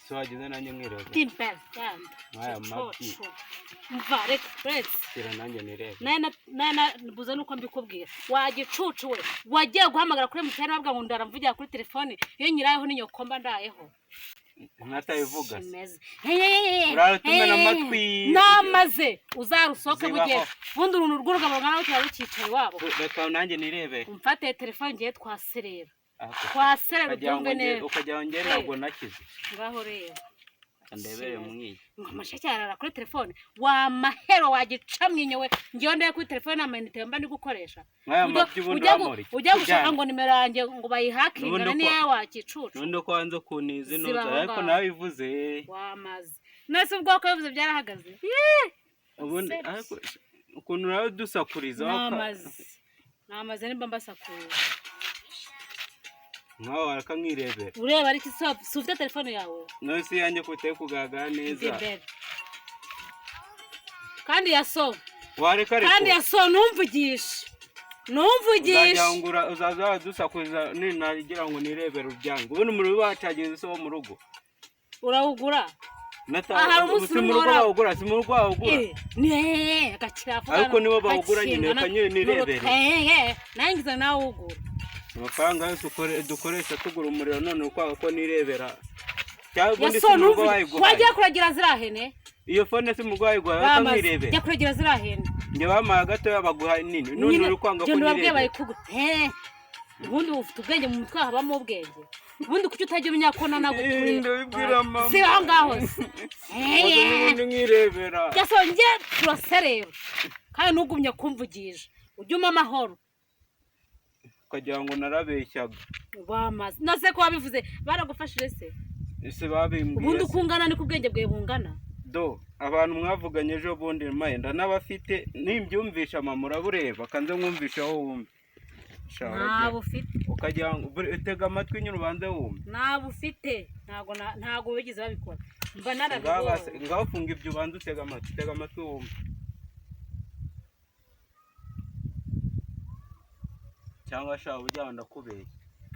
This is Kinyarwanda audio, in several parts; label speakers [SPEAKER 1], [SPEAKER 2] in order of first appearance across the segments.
[SPEAKER 1] So wagize nanjye mwirebera.
[SPEAKER 2] Timbere genda.
[SPEAKER 1] Nk'aya mavi.
[SPEAKER 2] Cucu. Mva reka uretse.
[SPEAKER 1] Shyira nanjye nirebe.
[SPEAKER 2] Nana mbuze nuko mbikubwira, wagicucu we, wagiye guhamagara kuri MTN bavuga ngo ndaramvugira kuri telefone, iyo nyirayeho ni nyoko mba ndayeho.
[SPEAKER 1] Nkatabivuga se.
[SPEAKER 2] Kimeze.
[SPEAKER 1] Urara utumena amatwi.
[SPEAKER 2] Namaze uzarusohoke.
[SPEAKER 1] Zibaho.
[SPEAKER 2] Bugiye ubundi uruntu rw'urugabo rungana rutya rukicaye iwabo.
[SPEAKER 1] Reka nanjye nirebere.
[SPEAKER 2] Umfate telefone ngiye twaserera.
[SPEAKER 1] Ako.
[SPEAKER 2] Twaserera.
[SPEAKER 1] Ukagira ngo
[SPEAKER 2] Ubyumve neza.
[SPEAKER 1] Ukagira ngo ngere ntabwo nakize.
[SPEAKER 2] Ngaho reba.
[SPEAKER 1] Ndebere mwiye.
[SPEAKER 2] Ngo amasheke yarara kuri telefone, wa mahero wagica mwinyo we, ngewe ndebe kuri telefone amayinite mba ndi gukoresha.
[SPEAKER 1] Nk'aya mabyi ubundi wamura iki?
[SPEAKER 2] Ujya gushaka
[SPEAKER 1] Ujyane.
[SPEAKER 2] ngo nimero yanjye ngo bayihakinge.
[SPEAKER 1] N'ubundi
[SPEAKER 2] Niyo wakicucu.
[SPEAKER 1] N'ubundi ko wanze kuniza
[SPEAKER 2] Ziba
[SPEAKER 1] inoza
[SPEAKER 2] aho
[SPEAKER 1] ariko
[SPEAKER 2] ngaho.
[SPEAKER 1] nawe bivuze.
[SPEAKER 2] Wamaze nese ubwoko bivuze byarahagaze.
[SPEAKER 1] Ubundi
[SPEAKER 2] Seps.
[SPEAKER 1] ariko ukuntu nawe dusakuriza
[SPEAKER 2] Namaze nimba mbasakuye.
[SPEAKER 1] Nkawe warakamwirebera.
[SPEAKER 2] Ureba ariko si ufite telefone yawe?
[SPEAKER 1] None si yanjye ko utari kugaragara
[SPEAKER 2] Ndi
[SPEAKER 1] neza?
[SPEAKER 2] imbere kandi ya so.
[SPEAKER 1] Wareka ariko.
[SPEAKER 2] Kandi ya so, ntumvugishe, ntumvugishe.
[SPEAKER 1] Uzagira ngo uzaza waradusakuriza, ninagira ngo nirebere ubyange, ubundi umuriro wacaginze se wo mu rugo?
[SPEAKER 2] Urawugura. Ah, hari umunsi
[SPEAKER 1] Si mu rugo
[SPEAKER 2] umwe
[SPEAKER 1] bawugura, si mu rugo bawugura.
[SPEAKER 2] Ne agakira vuba.
[SPEAKER 1] Ariko nibo bawugura nyine, reka nyine nirebere.
[SPEAKER 2] Nangiza nawe ugura.
[SPEAKER 1] Amafaranga yose dukoresha tugura umuriro, none ukwanga ko nirebera cyangwa ubundi
[SPEAKER 2] Yaso
[SPEAKER 1] si mu rugo
[SPEAKER 2] numva
[SPEAKER 1] bayiguhaye?
[SPEAKER 2] Wagiye kuragira ziriya hene.
[SPEAKER 1] Iyo phone si mu rugo bayiguhaye?
[SPEAKER 2] Bamaze
[SPEAKER 1] Bakamwirebera.
[SPEAKER 2] Jya kuragira ziriya hene.
[SPEAKER 1] Njye bampaye gatoya, baguha nini, none
[SPEAKER 2] Nyine,
[SPEAKER 1] uri kwanga ko
[SPEAKER 2] genda ubabwiye
[SPEAKER 1] nirebera.
[SPEAKER 2] bayikugura. Ubundi ufite ubwenge mu mutwe, habamo ubwenge. Ubundi kuki utajya umenya ko nanagukurira?
[SPEAKER 1] Ndabibwira mama.
[SPEAKER 2] Si aho ngaho se.
[SPEAKER 1] Ubundi n'ubundi nkirebera.
[SPEAKER 2] Yaso njye turaserera kandi ntugumye kumvugisha, ujye umpa amahoro.
[SPEAKER 1] Ukagira ngo narabeshyaga.
[SPEAKER 2] Bamaze nase ko wabivuze baragufashije se?
[SPEAKER 1] Ese babimbwiye
[SPEAKER 2] Ubundi
[SPEAKER 1] se?
[SPEAKER 2] uko ungana niko ubwenge bwawe bungana.
[SPEAKER 1] Do abantu mwavuganye ejo bundi mayenda n'abafite nimbyumvisha mama urabureba, kanze nkumvisha aho wumve. Sha,
[SPEAKER 2] Ntabwo ufite.
[SPEAKER 1] Ukagira ngo tega amatwi nyine ubanze wumve.
[SPEAKER 2] Ntabwo ufite, ntabwo wigeze babikora, mba
[SPEAKER 1] Ngaho
[SPEAKER 2] narabibonye.
[SPEAKER 1] Ngaho funga ibyo, ubanze utega amatwi, tega amatwi wumve. Cyangwa sha ujya ndakubeshya.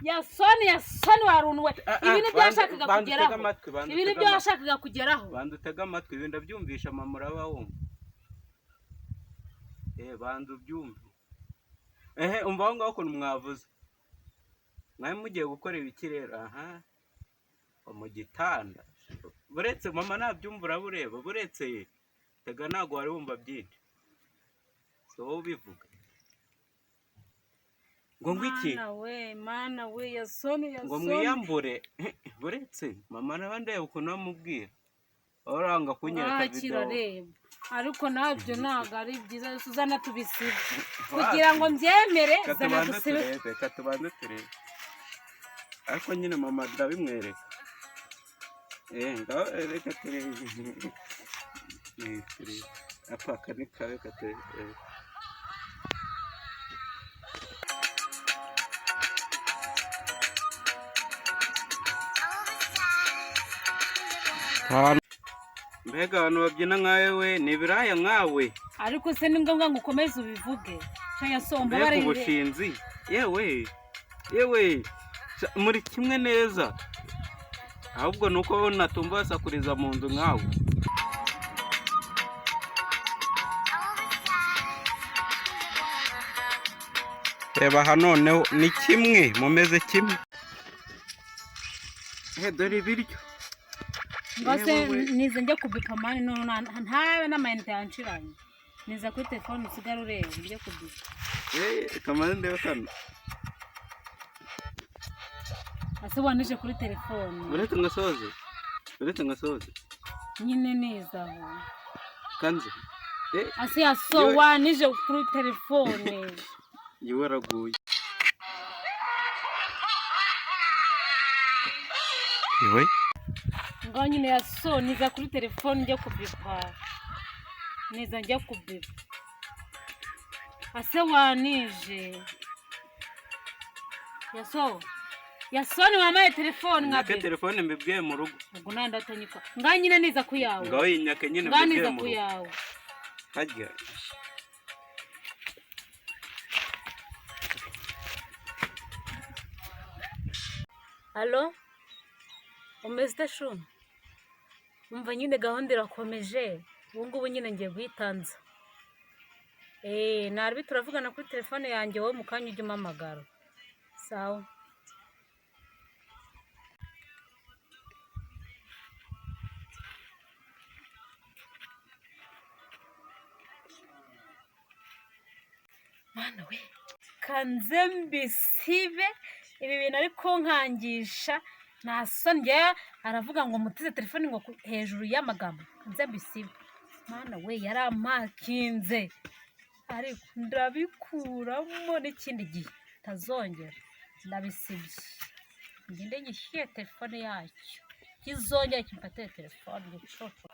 [SPEAKER 2] Yasoni, Yasoni, warunwe.
[SPEAKER 1] Ah, ah,
[SPEAKER 2] Ibi nibyo washakaga
[SPEAKER 1] banza utege
[SPEAKER 2] kugeraho.
[SPEAKER 1] amatwi, banza
[SPEAKER 2] Ibi
[SPEAKER 1] utege
[SPEAKER 2] nibyo
[SPEAKER 1] amatwi.
[SPEAKER 2] washakaga kugeraho.
[SPEAKER 1] Banza utege amatwi, ibi ndabyumvisha mama uraba wumva. Banza ubyumve. Ehe, umva aho ngaho ukuntu mwavuze. Mwari mugiye gukora ibiki rero? Aha. Mu gitanda. Buretse mama nabyumva urabureba, buretse tega ntabwo wari wumva byinshi. Si wowe ubivuga. Ngo ngwiki?
[SPEAKER 2] Mana we, mana we, Yasoni,
[SPEAKER 1] Ngo
[SPEAKER 2] Yasoni.
[SPEAKER 1] mwiyambure. Buretse mama nawe ndeba ukuntu bamubwira. Uranga kunyereka
[SPEAKER 2] Wakira
[SPEAKER 1] video.
[SPEAKER 2] Reba ariko nabyo ntabwo ari byiza, Suzana, tubisibe kugira ngo mbyemere.
[SPEAKER 1] Reka
[SPEAKER 2] Zana
[SPEAKER 1] tubanze
[SPEAKER 2] dusibe.
[SPEAKER 1] turebe, reka tubanze turebe. Ariko nyine mama ndabimwereka. Ngaho reka turebe. Turebe. Apa aka ni kabi, reka turebe. Mbega abantu babyina nkawe we, ni ibiraya nkawe.
[SPEAKER 2] Ariko se ni ngombwa ngo ukomeze ubivuge? Shaya somba.
[SPEAKER 1] Mbega
[SPEAKER 2] Barebe.
[SPEAKER 1] Ubushinzi yewe yewe. Sha, muri kimwe neza, ahubwo ni uko natumva basakuriza mu nzu nkawe. Reba aha noneho ni kimwe, mumeze kimwe. Dore ibiryo.
[SPEAKER 2] Ngo se
[SPEAKER 1] Yewe we.
[SPEAKER 2] Nize njye kubipa mani none ntabe n'amayinite yanshiranye, niza kuri telefone usigare ureba njye kubipa.
[SPEAKER 1] Kamaze ndebe kano.
[SPEAKER 2] Ase wanije kuri telefone.
[SPEAKER 1] Uretse ngasoze, uretse ngasoze.
[SPEAKER 2] Nyine niza aho.
[SPEAKER 1] Kanze.
[SPEAKER 2] Ase yaso.
[SPEAKER 1] Yewe.
[SPEAKER 2] Wanije kuri telefone.
[SPEAKER 1] Yewe araguye. Yewe.
[SPEAKER 2] Ngaho nyine yaso, niza kuri telefone njye kubipa, niza njye kubipa. Ase wanije yaso, Yasoni wamaye telefone nka
[SPEAKER 1] Nyake
[SPEAKER 2] be.
[SPEAKER 1] Telefone mbibwiye mu rugo.
[SPEAKER 2] Ubwo nta ndatanyikwa, ngaho nyine niza ku yawe.
[SPEAKER 1] Ngaho yinyake nyine.
[SPEAKER 2] Ngaho
[SPEAKER 1] Mbibwiye
[SPEAKER 2] niza
[SPEAKER 1] mu
[SPEAKER 2] ku
[SPEAKER 1] rugo.
[SPEAKER 2] yawe.
[SPEAKER 1] Harya.
[SPEAKER 2] Allo, umeze ute shu? Umva nyine gahunda irakomeje, ubu ngubu nyine ngiye guhitanza. Nabi turavugana kuri telefone yanjye, wowe mu kanya ujye umpamagara. Sawa. Mwana we, kanze mbisibe ibi bintu ari kunkangisha, nta soni. Njyewe aravuga ngo mutize telefone ngo hejuru y'amagambo, kanze mbisibe. Mwana we, yarampakinze, ariko ndabikuramo n'ikindi gihe tazongera. Ndabisibye, ngende nyishyuye telefone yacyo, kizongera kimfatire telefone gicucu.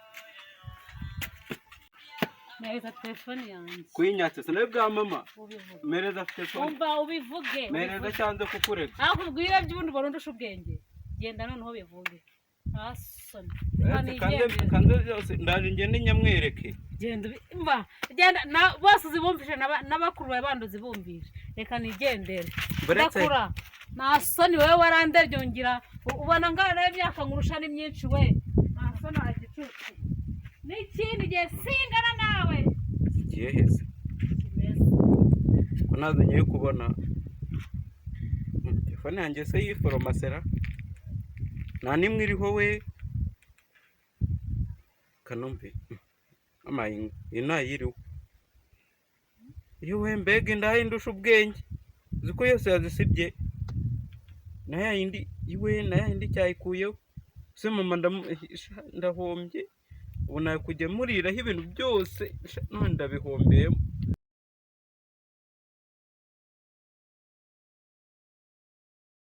[SPEAKER 2] Mpereza telefone yanjye.
[SPEAKER 1] Kuyinyatse sinawe bwa mama.
[SPEAKER 2] Ubivuge.
[SPEAKER 1] Mereza telefone.
[SPEAKER 2] Umva, ubivuge.
[SPEAKER 1] Mereza.
[SPEAKER 2] Ubivuge.
[SPEAKER 1] Cyanze kukureka.
[SPEAKER 2] Aho ubwira by'ubundi ubona undusha ubwenge, genda noneho bivuge, nta soni.
[SPEAKER 1] Uretse kanze kanze byose, ndaje ngende nyamwereke.
[SPEAKER 2] Genda mba genda na bose uzibumvishe, n'abakuru bawe bandi uzibumvishe. Reka nigendere.
[SPEAKER 1] Buretse.
[SPEAKER 2] Ndakura, nta soni. Wowe warandebye ngira ubona ngana nawe, imyaka nkurusha ni myinshi we. Nta soni, wa gicucu. N'ikindi gihe singana nawe.
[SPEAKER 1] Igihe heze ko ntazo ngiye kubona. Telefone yanjye se yiforomasera nta n'imwe iriho we? Kanombe amayi, iyi ntayiriho yewe. Mbega indaha indusha ubwenge! Uzi ko yose yazisibye, na ya yindi iwe, na ya yindi cyayikuyeho se mama. Ndahombye ubu, nakujya muriraho ibintu byose sha, none ndabihombeyemo.